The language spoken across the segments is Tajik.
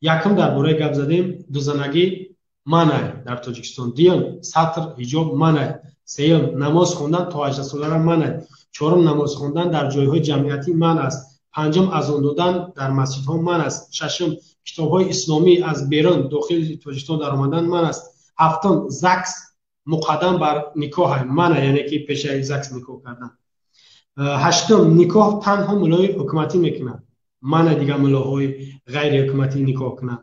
Якум дар бораи гап задем, дузанагӣ манъ дар Тоҷикистон. Дуюм, сатр ҳиҷоб манъ. Сеюм, намоз хондан то 18 солара манъ. Чорум, намоз хондан дар ҷойҳои ҷамъиятӣ манъ аст. Панҷум, азон додан дар масҷидҳо манъ аст. Шашум, китобҳои исломӣ аз берун дохили Тоҷикистон даромадан манъ аст. Ҳафтум, ЗАГС муқаддам бар никоҳ манъ, яъне ки пешаи ЗАГС никоҳ кардан. Ҳаштум, никоҳ танҳо мулои ҳукуматӣ мекунад, манъ дигар мулоҳои ғайриҳукуматӣ никоҳ кунад.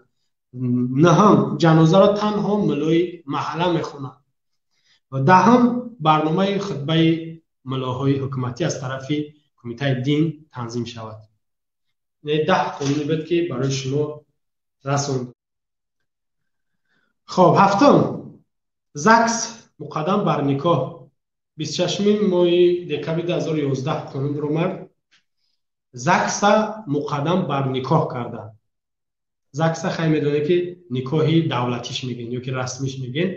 Наҳум, ҷанозаро танҳо мулои маҳалла мехонад. Даҳум, барномаи хутбаи мулоҳои ҳукуматӣ аз тарафи кумитаи дин танзим шавад. 10 қонуне буд, ки барои шумо расонд. Хоб, ҳафтум, ЗАГС муқаддам бар никоҳ. 26 моҳи декабри 2011 қонун баромад. ЗАГСа муқаддам бар никоҳ карда. ЗАГСа хай медонед, ки никоҳи давлатиш мегӯен ё ки расмиш мегӯен.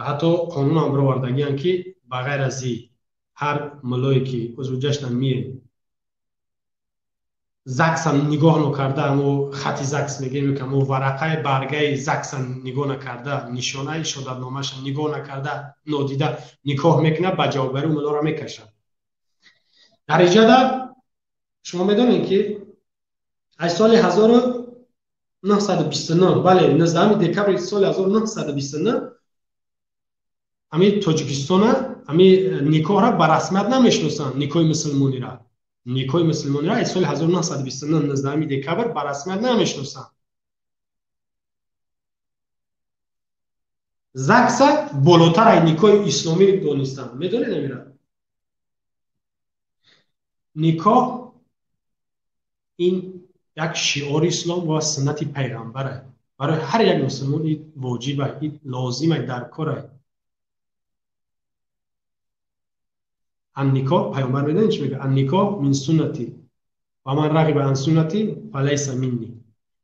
Ҳатто қонунам баровардагианд, ки ба ғайр аз и ҳар муллое ки узви ҷашнам мием, ЗАГСа нигоҳ нокарда, амо хати ЗАГС мегӯем ё ки амо варақаи баргаи ЗАГСа нигоҳ накарда, нишонаи шодатномаша нигоҳ накарда, нодида никоҳ мекунад, ба ҷавобгарӣ муллоро мекашад. Дар иҷода шумо медонед, ки аз соли 1929, бале, 19 декабри соли 1929 ҳамин Тоҷикистона ҳамин никоҳра ба расмият намешиносанд, никоҳи мусулмонира. Никоҳи мусулмонира аз соли 1929, 19 декабр ба расмият намешиносанд. ЗАГСа болотар аз никоҳи исломӣ донистанд. Медонед амира? Никоҳ ин як шиори ислом ва суннати пайғамбар аст. Барои ҳар як мусулмон ин воҷиб аст, ин лозим аст, дар кор аст. Анникоҳ, пайғамбар медонед чӣ мегӯяд? Анникоҳ мин суннати ва ман рағиба ан суннати фалайса минни.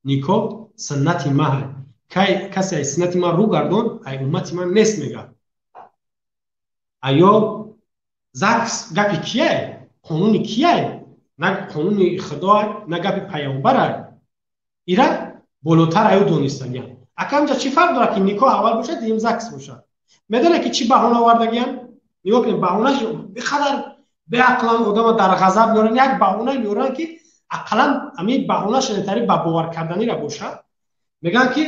Никоҳ суннати ман аст. Кай касе аз суннати ман рӯ гардон, ай уммати ман нест, мегӯяд. Аё ЗАГС гапи кияе? Қонуни кияе? На қонуни Худоа, на гапи пайғамбара. Ира болотар аю донистагиям. Акамҷа чӣ фарқ дорад, ки никоҳ аввал бошад, дигим ЗАГС бошад? Медонед, ки чӣ баҳона овардагиям? Нигоҳ кунед, баҳонаш беқадар беақлан одама дар ғазаб меоранд, як баҳона меоранд, ки ақаллан ҳамин баҳонаш тари ба бовар карданира бошад. Мегӯянд, ки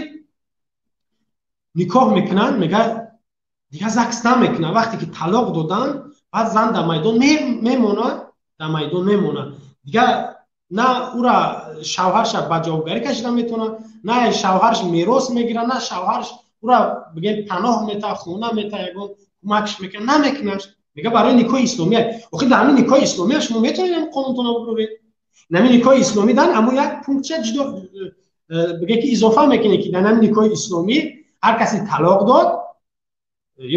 никоҳ мекунанд, мегӯяд, дигар ЗАГС намекунанд. Вақте ки талоқ доданд, баъд зан дар майдон мемонад, дар майдон мемонад. Дигар на ӯра шавҳарша ба ҷавобгарӣ кашида метавонад, на шавҳарш мерос мегирад, на шавҳарш ӯра бигем паноҳ мета, хона мета, ягон кӯмакш мекунад, намекунаш. Мега, барои никоҳи исломия. Охи дар ҳамин никоҳи исломия шумо метавонед ҳамин қонунтона бибуред. Ҳамин никоҳи исломӣ дан аммо як пунктча ҷудо бигем, ки изофа мекунед, ки дар ҳамин никоҳи исломӣ ҳар касе талоқ дод,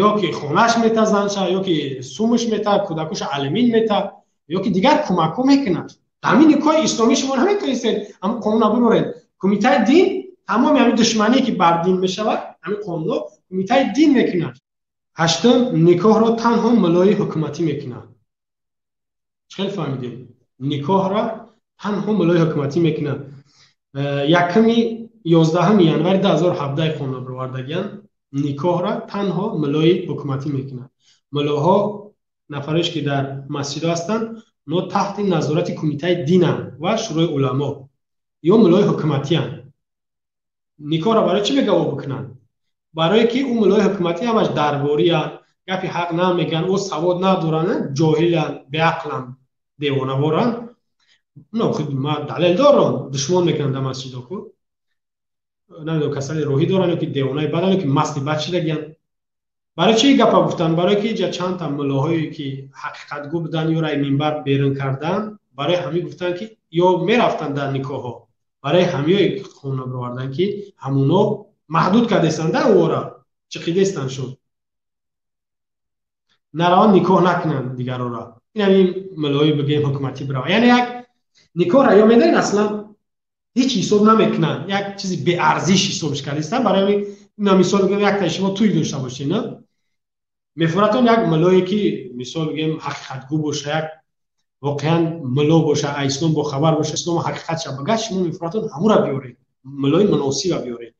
ё ки хонаш мета занша, ё ки сумаш мета, кӯдакуша алимин мета, ё ки дигар кӯмакҳо мекунад. Дар ҳамин никоҳи исломӣ шумо наметавонистед ҳамин қонунро бибуред. Кумитаи дин тамоми ҳамин душмание, ки бар дин мешавад, ҳамин қонунҳо кумитаи дин мекунад. Ҳаштум, никоҳро танҳо мулои ҳукуматӣ мекунад. Чӣ хел фаҳмидем? Никоҳро танҳо мулои ҳукуматӣ мекунад. Якуми 11 январи 2017 қонун баровардагианд. Никоҳро танҳо мулои ҳукуматӣ мекунад. Мулоҳо, нафарош ки дар масҷидҳо ҳастанд, онҳо таҳти назорати кумитаи динанд ва шӯрои уламо ё мулои ҳукуматиянд. Никоҳро барои чӣ мегаво бикунанд? Барое ки ӯ мулои ҳукуматӣ ҳамаш дарбориянд, гапи ҳақ намегӯянд, ӯ савод надоранд, ҷоҳиланд, беақланд, девонаворанд. Ман далел дорам, душмон мекунанд дар масҷидҳо ку. Намедонам, касали рӯҳӣ доранд ё ки девонаи баданд, ё ки масти бад шидагиянд. Барои чӣ гапа гуфтанд? Барое ки ҷа чандта муллоҳое ки ҳақиқатгӯ буданд, ёро минбар берун карданд, барои ҳамин гуфтанд, ки ё мерафтанд дар никоҳҳо. Барои ҳамиое хона бироварданд, ки ҳамуно маҳдуд кардестанд ӯора, чиқидестанд шуд. Нараванд, никоҳ накунанд дигарора. Ин ҳамин муллои бигӯем ҳукуматӣ бирава. Яъне як никоҳро ё медонед, аслан ҳеҷ ҳисоб намекунанд, як чизи беарзиш ҳисобш кардистанд. Барои ҳамин ина мисол бигӯем, яктаи шумо тӯй дошта бошед, на? Мефуратон як муллое ки мисол бигӯем ҳақиқатгӯ боша, як воқеан мулло боша, ислом бохабар боша, ислому ҳақиқатша багад, шумо мефуратон ҳамура биёред. Мулои муносиба биёред.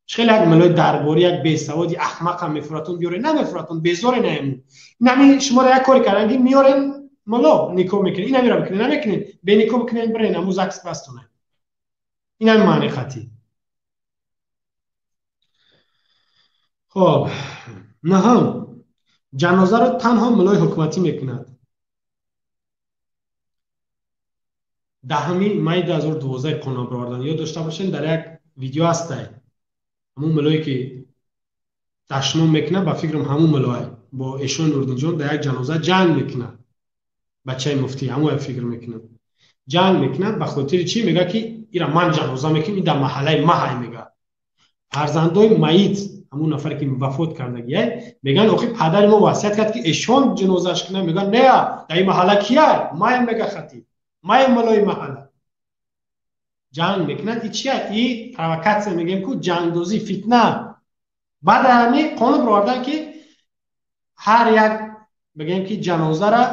Хеле як мулои дарборӣ, як бесаводи аҳмақам мефуратон биёред, намефуратон, безоре наему. Инами шуморо як кори кардан ки меёрен муло никоҳ мекунед, инамиро бикунед, намекунед, беникоҳ бикунед, бирен аму ЗАГС бастонед. Инами маъни хатӣ. Хоб, наҳам, ҷанозаро танҳо мулои ҳукуматӣ мекунад. 10 май 2012 қонун баровардан. Ёд дошта бошед, дар як видео ҳастай. Ҳамун мулое ки дашном мекунад, ба фикрам ҳамун мулое бо Эшон Нурдинҷон дар як ҷаноза ҷанг мекунад. Бачаи муфтӣ, ҳамон фикр мекунад. Ҷанг мекунад ба хотири чӣ? Мегӯяд ки ира ман ҷаноза мекунам, ин дар маҳаллаи ма ҳай мегӯяд. Фарзандои майит, ҳамун нафаре ки вафот кардагиай, мегӯянд охи падари мо васият кард ки эшон ҷанозааш кунад. Мегӯянд не, дар ин маҳалла кияй? Маем, мега хатиб. Маем мулои маҳалла. Ҷанг мекунад. И чия? И провокатсия мегӯем ку, ҷангдозӣ, фитна. Баъд ҳамин қонун баровардан ки ҳар як бигӯем ки ҷанозара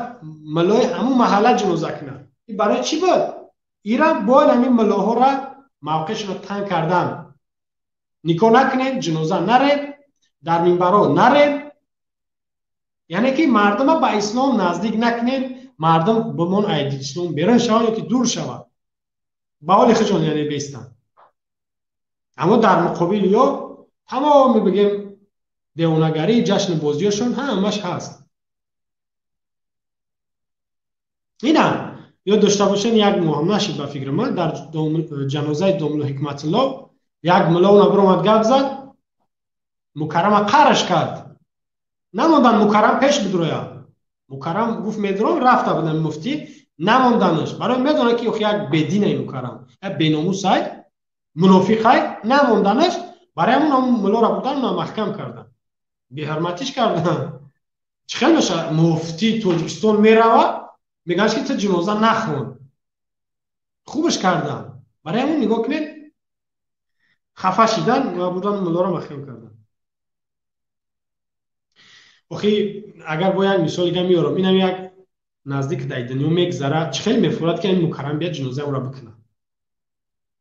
мулои ҳамун маҳалла ҷаноза кунад. И барои чӣ буд? Ира бояд ҳамин мулоҳоро мавқеашонро танг кардан. Никоҳ накунед, ҷаноза наред, дар минбаро наред. Яъне ки мардума ба ислом наздик накунед, мардум бимон айди ислом берун шаванд ё ки дур шаванд. Ба ҳоли худшон яъне бестанд. Аммо дар муқобил ё тамоми бигем девонагарӣ, ҷашну бозиёшон ҳамаш ҳаст. Ина ёд дошта бошед, як моҳ нашид ба фикри ман, дар ҷанозаи домлу Ҳикматулло як мулло уна биромад гап зад, Мукаррама қараш кард. Намондан Мукаррам пеш бидрояд. Мукаррам гуфт медром, рафта будам муфтӣ, намонданаш. Барои медонад ки охи як бединай Мукаррам, як беномусай, мунофиқай, намонданаш. Барои ҳамон ҳамон муллоро бурдан, уна маҳкам кардан. Беҳурматиш кардан. Чӣ хел мешавад? Муфтии Тоҷикистон меравад, мегӯянд ки ту ҷаноза нахон. Хубаш кардан. Барои ҳамон нигоҳ кунед, хафа шидан ва бурдан муллоро маҳкам кардан. Охи агар бо як мисол дига меорам, инам як наздик дар дунё мегзарад, чӣ хел мефурад ки ин Мукаррам бияд ҷанозаи ӯро бикунад.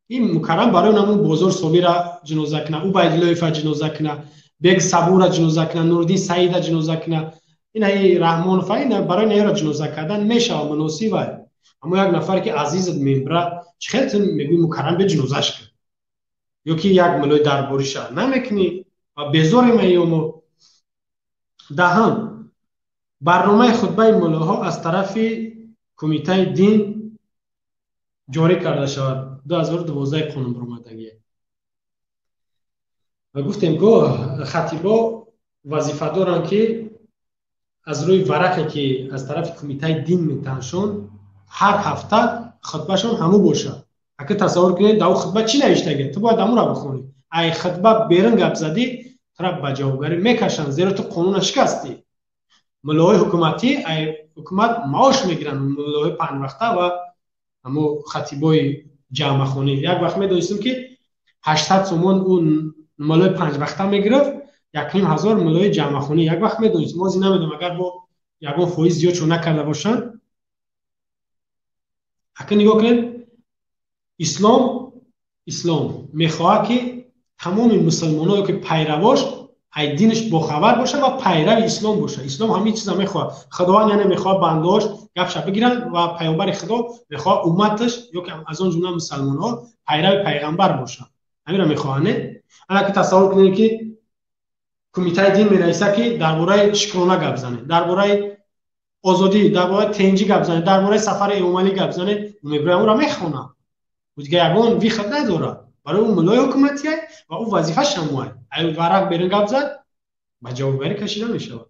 Ин Мукаррам барои ҳамун бозор Собира ҷаноза кунад, Убайдуллоева ҷаноза кунад, Бег Сабура ҷаноза кунад, Нуриддин Саида ҷаноза кунад, ина Раҳмонов, ина барои наёро ҷаноза кардан мешавад, муносиб аст. Аммо як нафаре ки азизат мембра, чӣ хел ту мегӯӣ Мукаррам биё ҷанозааш кун? Ё ки як мулои дарбориша намекунӣ ва безорем ё мо. Даҳам, барномаи хутбаи муллоҳо аз тарафи кумитаи дин ҷорӣ карда шавад. 2012 қонун баромадагӣ. Ва гуфтем ко хатибо вазифа доранд ки аз рӯи варақе ки аз тарафи кумитаи дин метаншон, ҳар ҳафта хутбашон ҳаму бошад. Ака тасаввур кунед, дар хутба чӣ навиштагӣ? Ту бояд ҳамуро бихонӣ. Ай хутба берун гап задӣ, тура ба ҷавобгарӣ мекашанд, зеро ту қонунро шикастӣ. Муллоҳои ҳукуматӣ ай ҳукумат маош мегиранд, муллоҳои панҷвақта ва ҳамо хатибои ҷамъахонӣ. Як вақт медонистем ки 800 сомон ӯ муллои панҷвақта мегирифт, 1500 муллои ҷамъахонӣ. Як вақт медонистем, ҳозир намедонам агар бо ягон фоиз зиёдшон накарда бошанд. Ака нигоҳ кунед, ислом мехоҳад ки тамоми мусулмоное ки пайравош ай динаш бохабар бошад ва пайрави ислом бошад. Ислом ҳамин чиза мехоҳад. Худованд яъне мехоҳад бандаҳош гапша бигиранд ва паёмбари Худо мехоҳад умматаш ё ки аз он ҷумла мусулмонҳо пайрави пайғамбар бошанд. Ҳаминро мехоҳад, не? Ана ки тасаввур кунед ки кумитаи дин менависад ки дар бораи шукрона гап занед, дар бораи озодӣ, дар бораи тенҷӣ гап занед, дар бораи сафари Эмомалӣ гап занед, ӯ мебирояд ӯро мехонад. Ӯ дига ягон вихат надорад. Барои ӯ муллои ҳукуматиай ва ӯ вазифааш ҳамоай. Ай варақ берун гап зад, ба ҷавобгарӣ кашида мешавад.